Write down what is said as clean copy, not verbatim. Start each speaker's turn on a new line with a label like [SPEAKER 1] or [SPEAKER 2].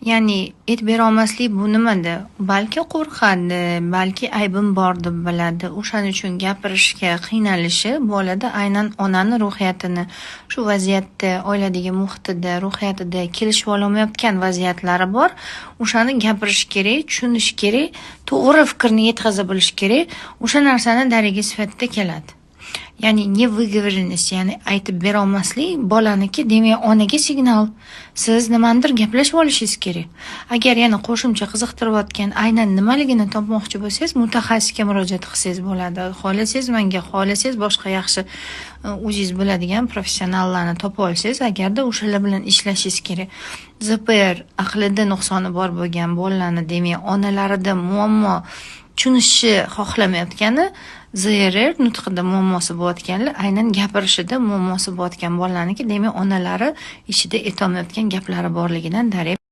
[SPEAKER 1] Ya'ni aytib berolmaslik bu nimada? Balki qo'rqadi, balki aybim bor deb biladi. O'shaning uchun gapirishga qiynalishi bolada aynan onani ruhiyatini shu vaziyatda, oiladagi muhitida, ruhiyatida kelishib ololmayotgan vaziyatlari bor. O'shani gapirish kerak, tushunish kerak, to'g'ri fikrni yetkaza bilish kerak. O'sha narsani daragi sifatida keladi. Ya'ni невыговоренность, ya'ni aytib berolmaslik bolaniki, demak, onaga signal. Siz nimanidir gaplashib olishingiz kerak. Agar yana qo'shimcha qiziqtirayotgan aynan nimaligini topmoqchi bo'lsangiz, mutaxassisga murojaat qilsangiz bo'ladi. Xohlasangiz menga, xohlasangiz boshqa yaxshi o'zingiz biladigan professionallarni topib olsangiz, agarda o'shalar bilan ishlashingiz kerak. ЗПР, aqlida nuqsoni bor bo'lgan bolalarni, demak, onalarida muammo, tushunishni xohlamayotgani, ЗРР, nutqida muammosi bo'layotganlar, aynan gapirishida muammosi bo'layotgan bolalarniki, demak, onalari ichida aytolmayotgan gaplari borligidan darak.